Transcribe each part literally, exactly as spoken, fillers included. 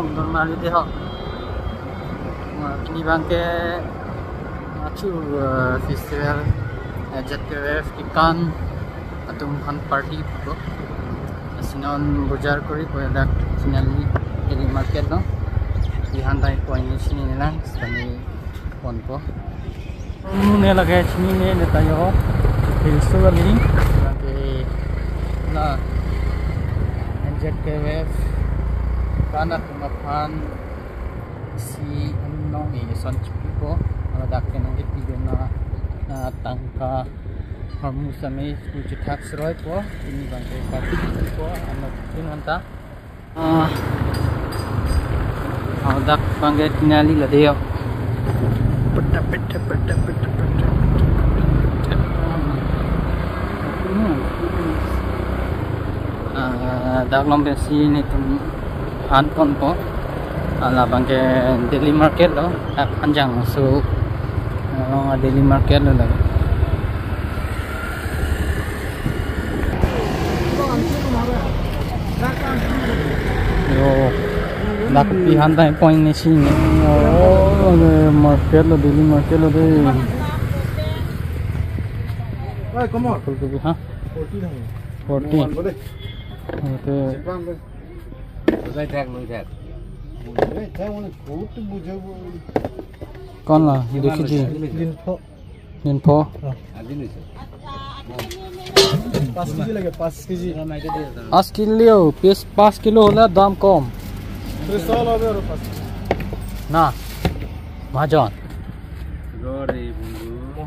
Normally de ho. Pini abangke, ah, chu, ah, festival, eh, Z K F kekan atum aphan party ko. Lasi non bojar kori ko, ladak Tinali daily market lo. Ihan dai ko ini sini lang, kami ponpo. Nune lake chinine ta yo. Hilsu kali. Lake la Z K F kekan atum aphan isi anong ison chipipo. Ladak ke nangkepi dun na, na tangka hormu sami ku chithak sroipo. Pini abangke party ko, ano tin anta. Ah, ladak abangke Tinali lo de yo. Peta, peta, peta, peta, peta. Ah, dak along pensi netum han ponpo. Ah, labangke daily market lo, dak Hanjang so, ah, daily market lo lake. Yo, dak pi han dai point ni sini. Oh, market lo, daily market lo de. Hey, come on. Full kopi, ha? Forty lang. Forty. One, bote. Okay. Jepang, bote. Bote thak, bote thak. Bote thak, mane, kut bujhabo. Kon la, dui kg. Dinpho. Dinpho. Oh. পাঁচ কেজি লাগে, পাঁচ কেজি। পাঁচ kilo, piece পাঁচ কিলো হলে দাম কম। ত্রিশ টাকা লাগবে আরো পাঁচ কেজি। না, মহাজন।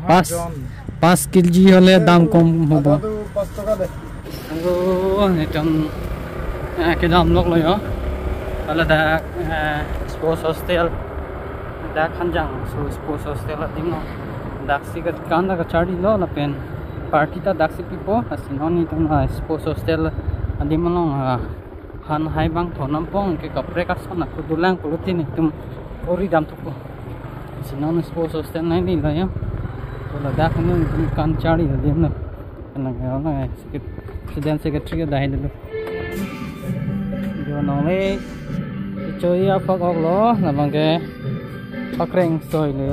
পাঁচ, মহাজন। পাঁচ কেজি হলে দাম কম হব। আদাটো পাঁচ টাকা দে। Hello, netum, eh, kedam lok lo yo. Ladak, eh, sports hostel. Dak Hanjang so sports hostel adim lo. Daksi kekan dak kacharli lo lapen party ta daksi pipo. Lasi non netum, ah, sports hostel adim along, ah, han hai bang thon nampong ke kaprek ason ako dolang pulote netum ori dam thupo. Lasi non sports hostel nangli lo yo. So ladak netum kan charli lo adim lo. Nang, nang, secret-, student secretary ke dahai dulu. Jo nongle choi apak ok lo, labangke pakreng soi le.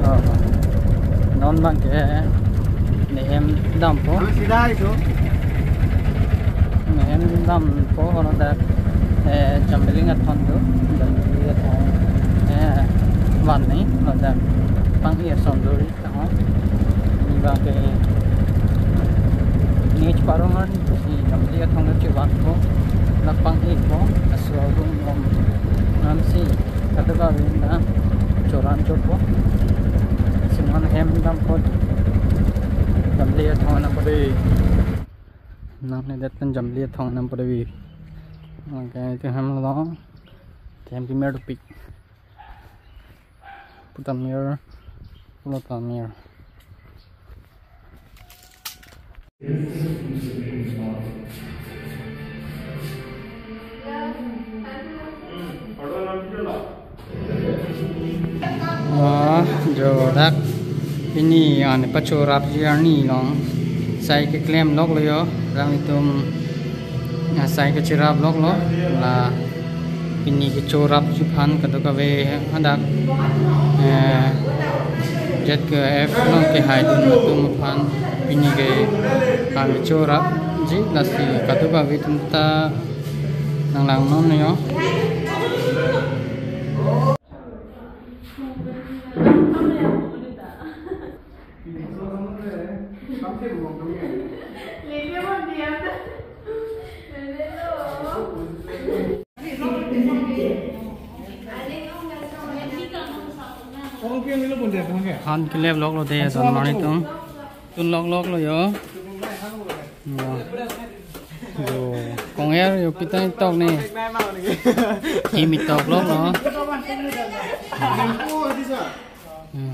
Non abangke nehem dampo. Kami sida itu. Nehem dampo, ladak, eh, Jambili athon do. Jambili athon, eh, van ni, ladak pang-ir son duri. Tangho. Ni abangke ni cheparong an si Jambili athon chevanpo. Ladak pang-ikpo. Laso room along nangsi kadokave ta choran chopo. Lasi non hem dampo. Jambili athon nangpo de. Nangnedet pen Jambili athon nangpo de. Okay, itum hem lo. Hem pi mer dopik. Puta mir, pulo ta mir. Ah, jo dak pini an pachorapji arni along sai keklem lok lo yo, rang itum, ah, sai kachirap lok lo, la pini kechorapji aphan kadokave hadak, eh, Z K F along kehaidun atum aphan pini ke kami chorapji, lasi kadokave atum ta nanglang non yo. Han kelep lok lo de, ason mani tum. Tun lok lok lo yo. Yo. Yo. Kong er yo, pitang tok ni. Him itok lok lo. Hmm.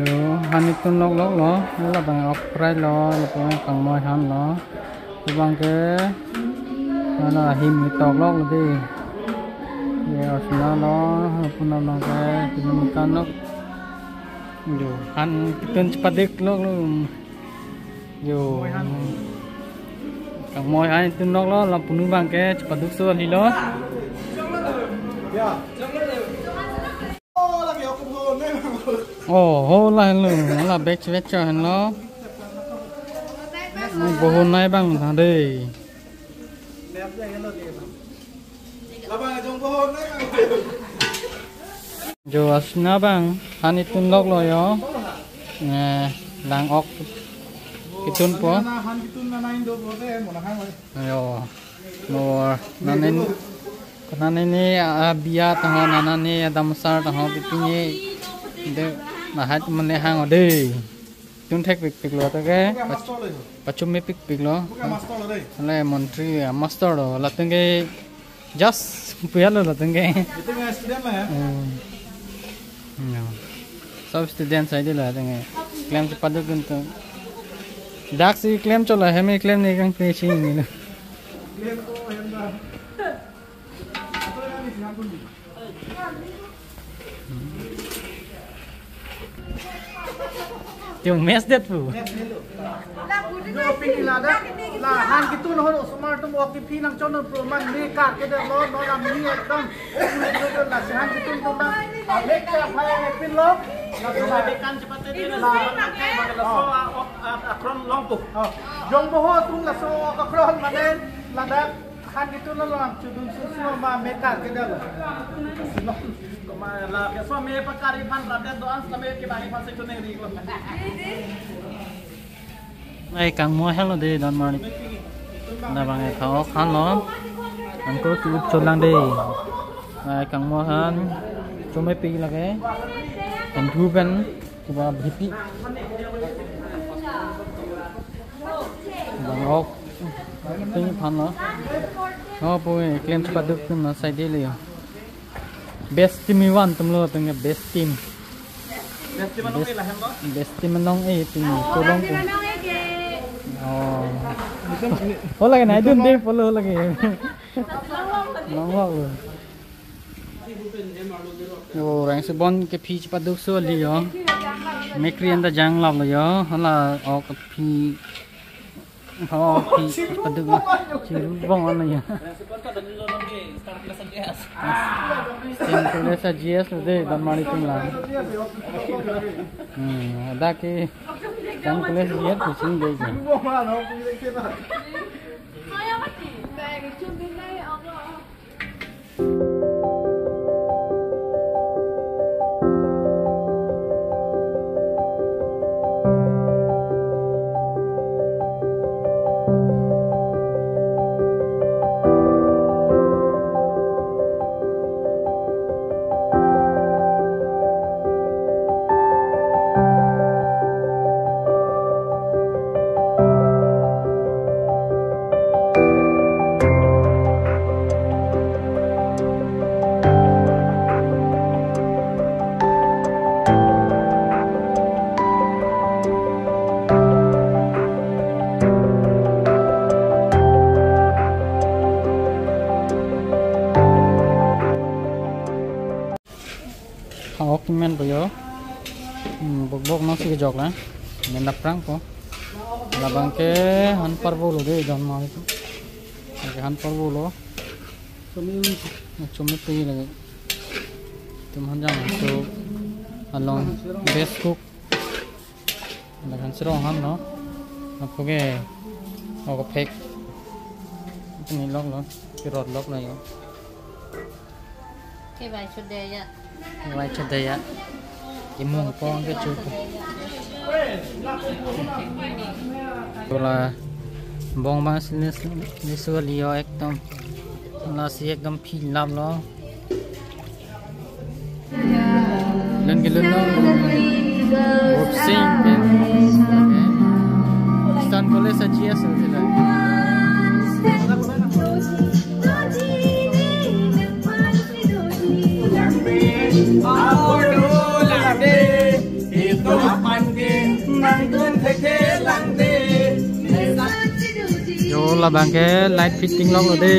Yo, han itum lok lok lo, labang okra lo, labang kangmoi han lo, labang ke, mana him itok lok lo de. Ye, osna lo, lapu abang ke, pinum kan lok. Yo, han itum chepadik lok lo. Yo. Moi han. Kangmoi hai tun nok lo, lapu nu abang ke chepaduk so helo. Oh, ho la helo, la bag chevek cho henlo. Bohon nai abang tha dei. Jo asna abang han itun lok lo jo. Eh, lang ok itun po. Jo. Mo nanen, nanen ni, ah, biya taho, nanen ni adam sar taho, pipini de mahat mane hang ode. Tun thek pikpik lo ta ke. Bukan master lo itu. Pachum me pikpik lo. Bukan master lo deh. Le montri, ah, master lo. Latum ke just puya lo latum ke. Itu nggak student lah ya. Hmm. Ya. Sob student sai di latum ke. Klem chepaduk dun tu. Dak si klem cho la hem klem ne kangpisi ni lo. Klem to hem dah. Yung mess det pu. Jo pini ladak, la han kitun hon osomar atum ok kephi nangchon non proman me kar kedet lo, non amonit ekdom. Lasi han kitun atum nang, ah, mek cha phai pinlo. Lasi la kan chepate de la, la, ah, ok, ah, akron longpo. Oh, jong boho atum laso ok akron mane ladak. Han kitun lo lang chudun susu ma me kar kedet lo. Koma la ke so me pakar iphan ratet do-an same ke bang iphan se chuneng ri lo. Ai kangmoi helo dei don mari. Labang e tha ok han lo. Angko ki up cholang dei. Ai kangmoi han chome pi lake. Kan du kan. Kiba bhipi. Bang ok. Ting phan lo. Oh, pu klem chepaduk tum na sai de le yo. Best team ivan tum lo teng best team. Best team ano Best, ke lahen lo? Best team anong eh team kolong ko. Oh. Ho lake nai dun de follow lake. Nong lo. Yo, rang si bon kephi chepaduk so li yo. Mekri anda jang lap lo yo. Hala ok kephi. Oh, kephi chepaduk lo. Chiru bong ano yo. Stem kule sa G S lo de, don mari tum lang. Hmm, ada ke stem kule sa G S tu sing de. Ha ok men po yo. Hmm, bok bok nang si kejok la. Men laprang po. Labang ke han parvo lo de don ma itu. Oke, han parvo lo. Chome pi lake. Tum han jang so along best cook. Lakan serong han lo. Apo ke ok phek. Ini lok lo. Kirot lok lo yo. Ke bai chude ya. Bai chude ya. Imung pong ke chuku. Tola bong bang sini sini sual yo ekdom. Lasi ekdom philap lo. Lun ke lun lo. Boxing ke. Stan College sa G S lo sila. Yo labang ke light fitting lok lo de.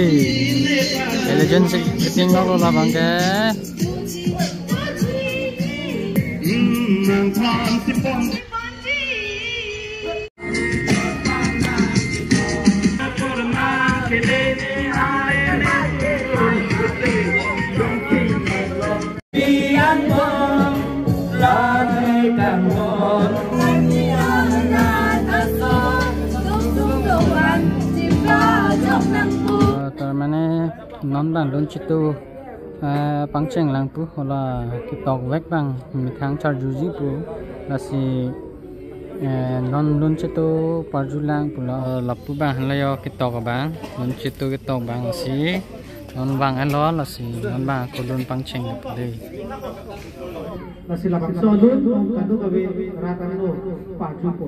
Halogen fitting lok lo labang ke. Non bang lun chitu, eh, pangcheng lang pu, hala ketok vek bang methang charjuji pu, lasi, eh, non lun chitu parju lang pu lo, lapu bang hala yo ketok bang, lun chitu ketok bang si, non bang elo lasi, non bang ako lun pangcheng lang pu dei. Lasi labangso alun kadokave rat angno parju po.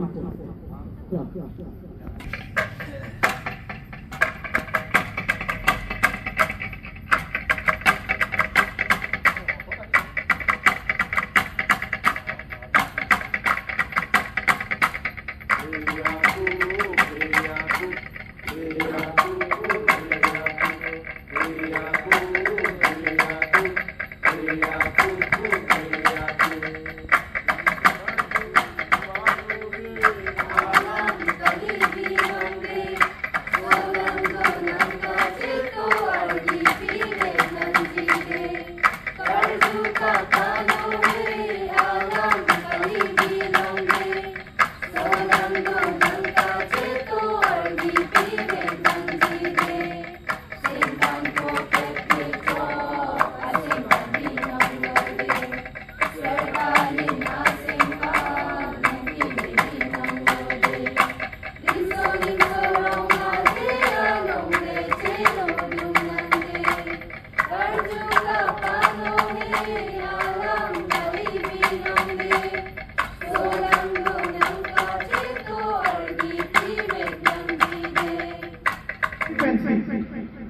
Pensi,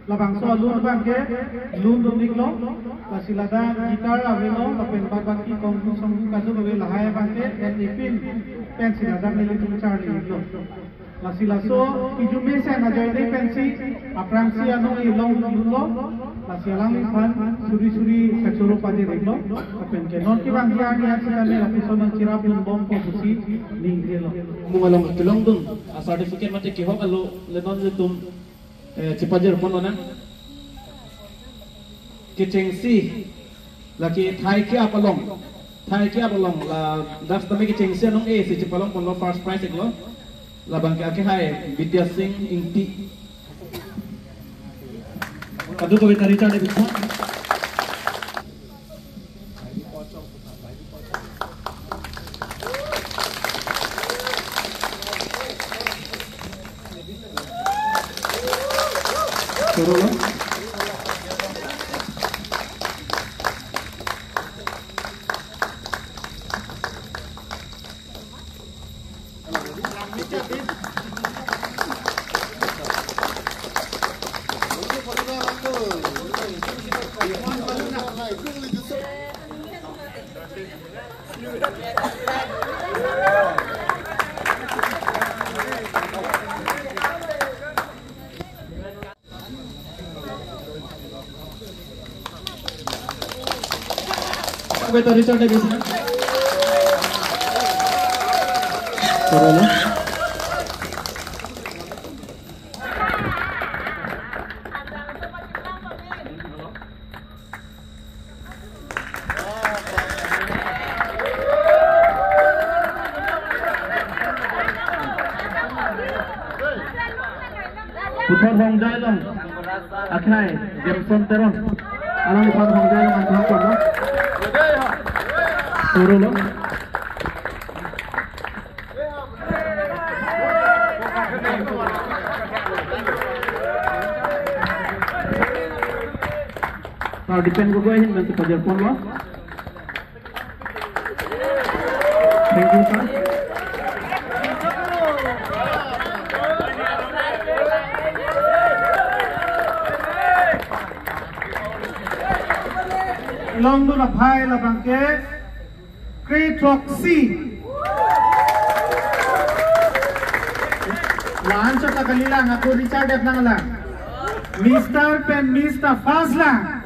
labangso alun bangke lun dun-iklo, lasi ladak guitar avelo, lapen bad baki konghu songhu kadokave lahai bangke, en ipin pensi ladak nelitum charli-iklo. Lasi laso kejum mesen ajoine pensi, aphrangsi anong-e longdunlo, lasi alangliphan suri suri kachoro pade-iklo, lapen ke non kevangji arni aksi kami lapuson nangcherap dunbompo pusi ningjelo. Mung along kelong dun, a certificate mate kehok alo le non nelitum, eh, chepajirpon lonang. Kechengsi, lake thai ke-ap along. Thai ke-ap along, ladak tame kechengsi anong-e si chepalongponlo first prize iklo. Labangke akehai Bidya Sing Ingti. Kadokave tari charli bikha. Turun. Betul, Richard Davis. Corona. Puthot Hongjai along akhai Jameson Teron. Alangliphan Hongjai along anthang kono. Turun lo. Sir Dipen Gogoi ahin bang si pajirponlo. Thank you, sir. Longdun aphai labangke kre throksi. La-anchot ta kalilang, ako Richard det nanglang. Mister pen Miss ta first lang.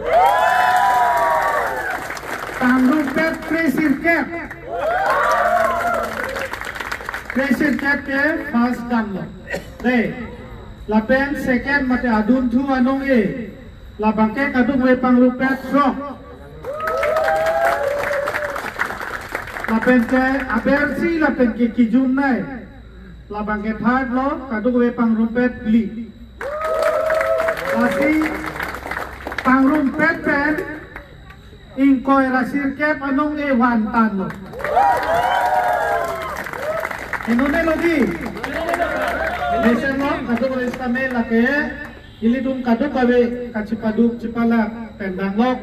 Pangrumpet kre sirkep. Kre sirkep ke first damlo. Dei. Lapen second mate adunthu anong-e. Labangke kadokave pangrumpet throk. Lapen ke abersi lapen ke kejumnei. Labangke third lo, kadokave pangrumpet phli. Lasi Pangrumpet pen ingkoi ra sirkep anong-e van tanlo. Inut-e lo dei. Mesenlo, kadokave sitame lake ilitum kadokave kachipaduk chipalak pen danglok,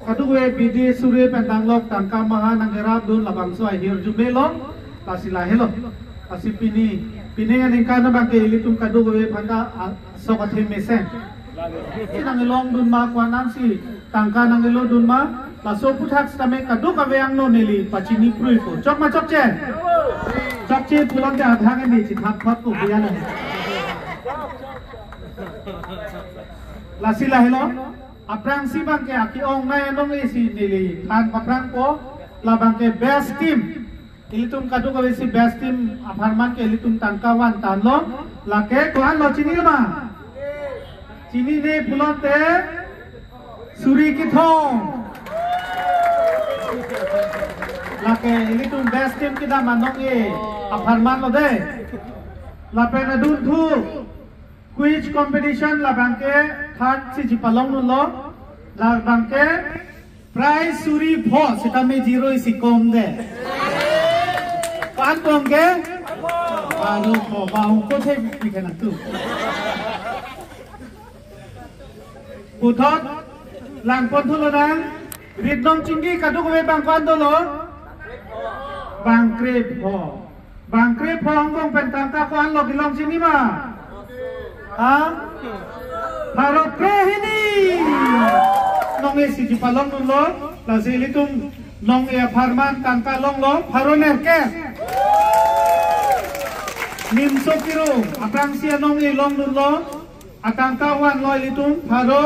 kadokave bidi suri pen danglok, tangka maha nangkerapdun, labangso ahirjume lo. Lasi lahelo. Lasi pini, pini aningkan abangke ilitum kadokave aphan ke, ah, sok athe mesen. Si nanglongdun ma, ko-an si tangka nanglongdun ma, laso aphuthak sitame kadokave angno neli pachini pruipo. Chok ma chokche? Chokche pulote adhang ini chithap thap ko biya na. Lasi lahelo, aphrangsi abangke ake-ongnei anong-e si neli than paphrangpo, labangke best team. Ilitum kadokave si best team apharman ke ilitum tangka van tanlo. Lake ko-an lo, chini ma? Chinine pulote suri kethom. Lake ilitum best team kedam anong-e apharman lo dei. Lapen adunthu quiz competition labangke third si chipalongdunlo. Labangke prize suri pho sitame zero isi kom dei. Ko-an pong ke? Baru pho, bang ko the pi ke nangtum. Puthot langpon thulonang, ritnong chingki kadokave bang ko-an dolo? Bang krepho. Bang krepho angbong pen tangka ko-an lo kelong, chini ma? Ha? Pharo krehini. Nong-e si chipalongdunlo, lasi ilitum nong-e apharman tangka longlo, pharo nerkep. Nimso Kiro, aphrangsi anong-e longdunlo, atangka vanlo ilitum pharo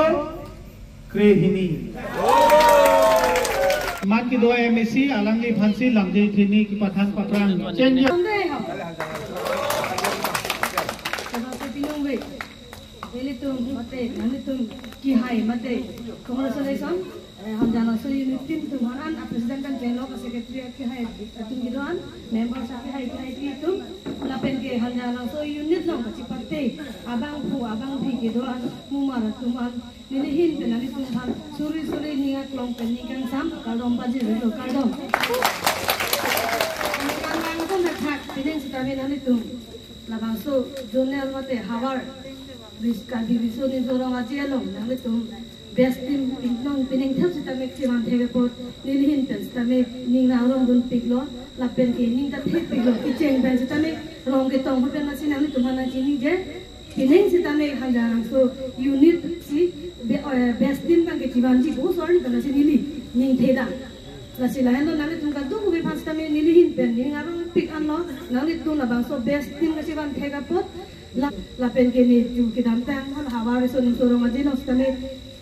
krehini. Mat kedo M A C, alangliphansi lamjai thini kepathan paphrang chengji. Ilitum mate, nanglitum kehai mate, congratulations. Eh, Hamjanglangso unit team atum aphan, a president pen chenglok, a secretary kehai atum kedo-an, members kehai kehai atum, lapen ke Hamjanglangso unit along kachipate abangphu abangphi kedo-an, mumar atum an, neli ahin pen nanglitum aphan suri suri ning aklong pen ning kangsam kardom pajirlo, kardom. Neli kanglangdun athak pining sitame nanglitum labangso zonal mate havar, Ris-, Karbi Riso Nimso Rong Aje along nanglitum best team pinong pining thap sitame chivan thek apot neli ahin pen sitame ning nangrongdunpiklo, lapen ke ning kathepiklo, kecheng pen sitame rong ketong pen, lasi nanglitum aphan nangchiningje, pining sitame Hamjanglangso unit si be-, eh, best team abangke chivanji bo sorry pen lasi neli ning theda. Lasi lahenlo, nanglitum kadokave aphan sitame neli ahin pen ning arongpik anlo, nanglitum labangso best team kachivan thek apot, la-, lapen ke ne ju kedamtang hal havar Riso Nimso Rong Aje along sitame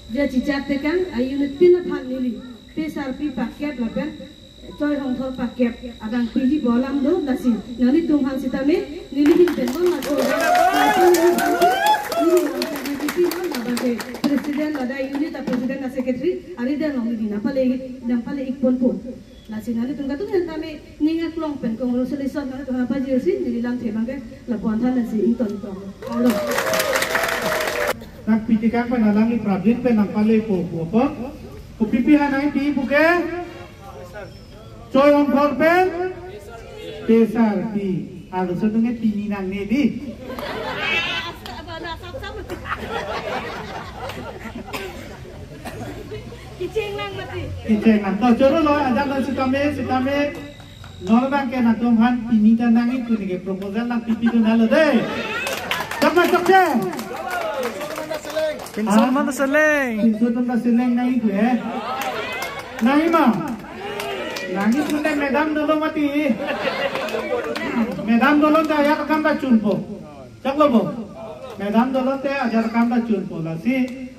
je chichat tekang, a unit team aphan neli pesarpi pakep lapen Choi Hongthor pakep adang piji bolam do, lasi nanglitum aphan sitame neli ahin pen non laso, neli aphan sitame neli aphan sitame piji non labangke president, ladak unit a president, a secretary ari dan long neli nangpale, nangpale-ikponpo. Lasi nanglitum kadokave sitame ning aklong pen congratulations nanglitum aphan pajirsi neli lamthe abangke lapu-an than, lasi ingtontong. Alo. Nangpi tekang pen alangli prabin pen nangpalepo pu apot, kopipi aphan nangpi pu ke? Choi Hongthor pen pesarpi. Arloso atum ke pini nangne dei. Kecheng nang mati. Kecheng nang. To choro lo, ajat lo sitame, sitame. Non abangke nangtum aphan pini ta nangji pu neke proposal nangpipi dun alo dei. Chok ma chokche? Pinso, ha? Mana seleng? Pinso atum ta seleng nangji pu, eh? Nangji ma? Nangji pu ne madam dolo mati. Madam dolo ta ajat akam ta chunpo. Choklo bo. Madam dolo te ajat akam ta chunpo, lasi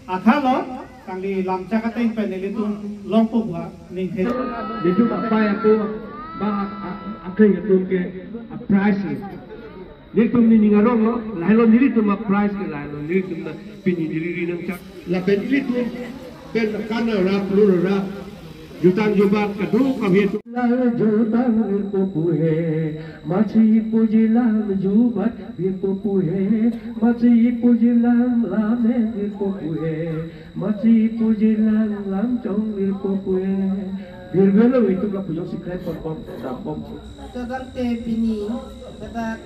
athalo. Kangli lamchak ateng pen nelitum longpo pu aning the. Nelitum apai apo ba a-, a-, akeng atum ke a prize ni. Nelitum nening aronglo, lahelo nelitum a prize ke, lahelo nelitum ta pini neli ri nangchak. Lapen nelitum pen kan rap lu rap. Jutang jubat kadokave atum. Lal jutang virpo pu he, masi puji lam jubat virpo pu he, masi puji lam lam virpo pu he, masi puji lam lam chong virpo pu he. Virvelo itum lapu jongsi krai pon pon dam pon. Todang te pini, kata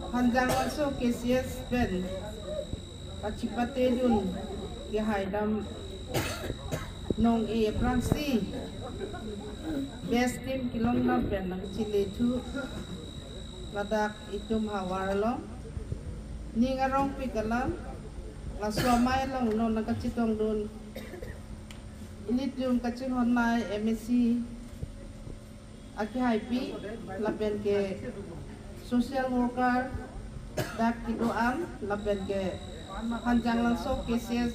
Hanjanglangso K C S pen kachipatedun kehai dam nong-e aphrangsi best team kelong dam pen nangchilethu ladak itum havar along. Ning arongpik alam, laso amei along non nangkachetongdun ilitum kachinghon nai M A C akehaipi lapen ke social worker dak kedo-an lapen ke Hanjanglangso K C S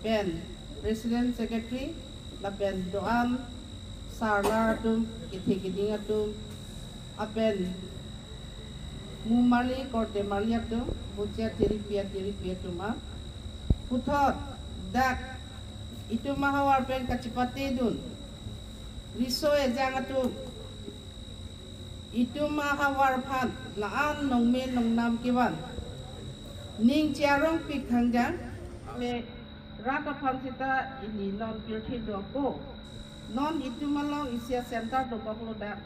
pen president, secretary lapen do-an sarlar atum, kethe keding atum, lapen mumarli korte marli atum, bucha tiripi atiripi atum, a puthot dak itum ahavar pen kachipatedun riso ejang atum, itum ahavar aphan la-an nongmen nongnam kevan, ning che-arongpik thangjang, me rat aphan seta ili non pirthe dopo. Non itum along isi a-center dokoklo dak.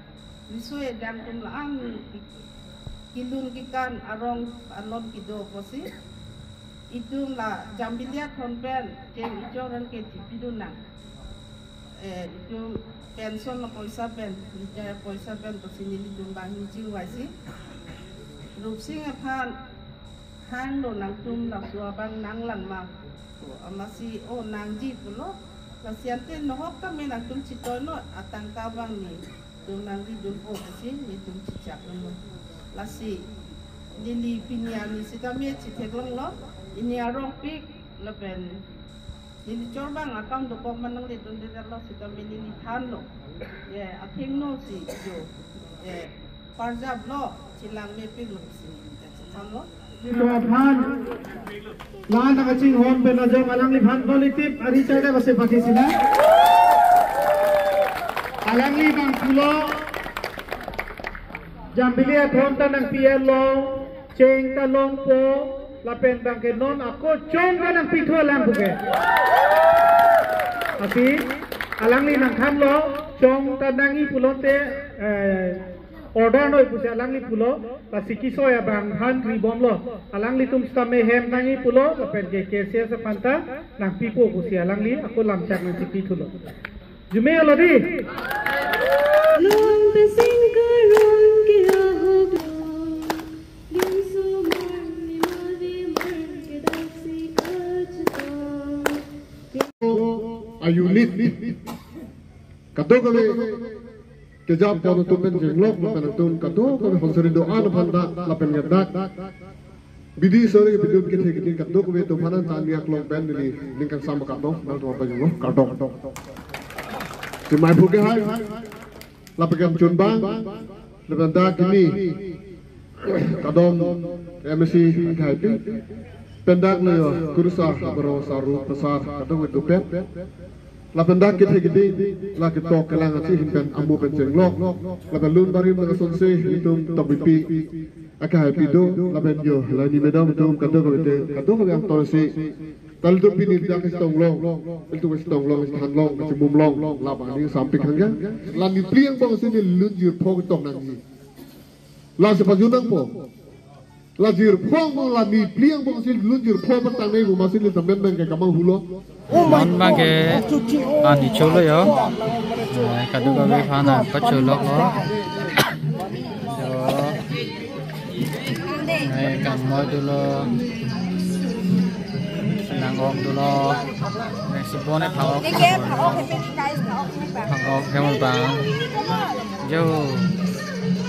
Riso ejang atum la-an kelun kekan arong anon kedo apotsi itum la Jambili athon pen cheng ichor an ke chipidun nang. Eh, itum pension apoisa pen, retire apoisa pen pusi nelitum bang ningje vaisi. Rupsing aphan hanglo nangtum laso abang nanglang ma. Amatsi o nangji pulo. Lasi ante nohok tame nangtum chitoino atangka abang nelitum nangridunpo pusi nelitum chechaklo. Lasi neli pini arni sitame chetheklonglo. Ili arongpik lapen neli chor abang akam dokok ma nangledunde lo sitame neli thanlo. Ye, athengno si jo. Ye, parjaplo, chelang mepiklo si neli thanlo. Itum aphan la nangkachinghon pen ajok alangliphan qualitative arichak dak ase pakisina. Alangli abang pulo, Jambili athon ta nangpi-etlo, cheng ta longpo, lapen abang ke non ako chong ta nangpithu alam puke. Lasi alangli nangthanlo, chong ta nangji pulote, eh, order noi pusi alangli pulo, lasi kesoi abang aphan ribomlo. Alanglitum sitame hem nangji pulo, lapen ke K C S aphan ta nangpipo pusi alangli ako lamchak nangchipithulo. Arjume lo dei. Long ta sing karong ke ahok long, lim sumar ni mari mar ke dak si kachetong. A unit kadokave kejap kejap atum pen jenglok lapen atum kadokave honseri do-an aphan ta lapen ke dak bidi sori bidun kethe keding kadokave atum aphan ta niak long pen neli ningkan sama kadok nang tuan pajenglo kadok. Chemai phu kehai lapen ke chunbang lapen dak kimi kadom M A C akehaipi pen dak lo yo kursa baro saru pasar kadokave atum pen. Lapen dak kethe keding, la ketok kelang achi ahin pen amu pen chenglok. Lapen lun barim nang asonsi itum tokbipi akehaipi do, lapen yo, la neli madam atum kadokave te, kadokave angtor si. Tal tu pini dak si tonglong, iltu si tonglong, si thanlong, si mumlong, la bang ni sampik hangga. La neli pliang bong si neli lun jirpo ketok nangji. La si pajun nangpo. La jirpo mo la neli pliang bong si lun jirpo patang ne guma si neli tamen bang ke kamang hulo. Non bang ke ani cholo yo. Eh, kadokave aphan nangpacholo ko. Yo. Eh, kangmoi dolo. Nang-ok dolo. Eh, si bone phak-ok. Phak-ok hemen bang. Yo.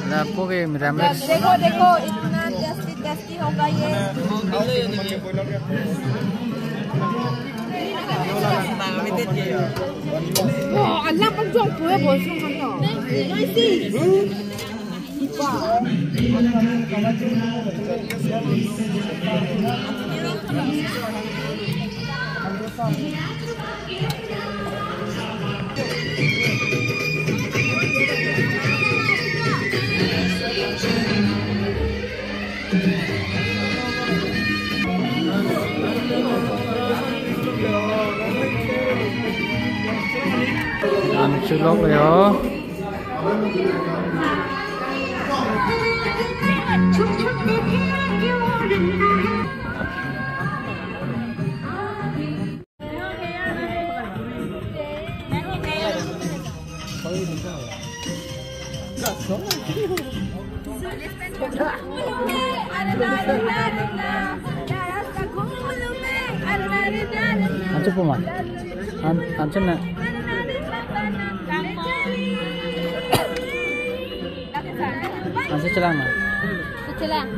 Lapu ke merames. देखो, देखो, इतना tasty, tasty होगा ये। 와, 안 나쁜 좀 보여보시는 거죠? An chulok lo ho. An chopo ma? An, an chona. An chelang ma? Chelang.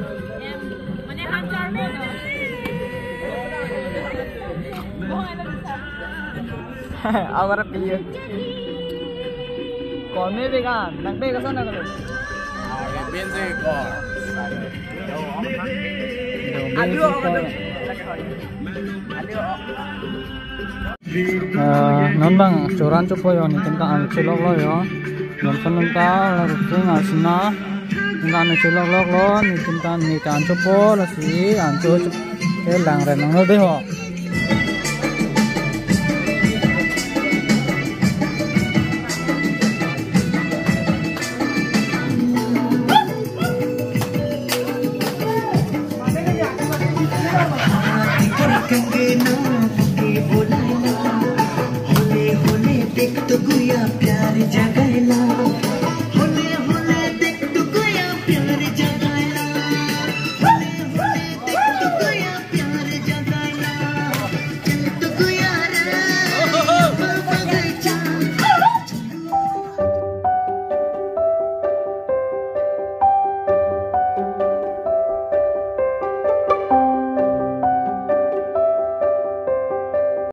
Awar piye? Kome began, nang be kasan na kalo? Bin se ko. Alu. Ah, non bang choran chopo ho, nitum ta an chulok lo ho. Non son non ta la Rupsing asina. Nitum ta an chulok lok lo, nitum ta ni ta an chopo, lasi an cho cho. Eh, lang ren nang lo de ho.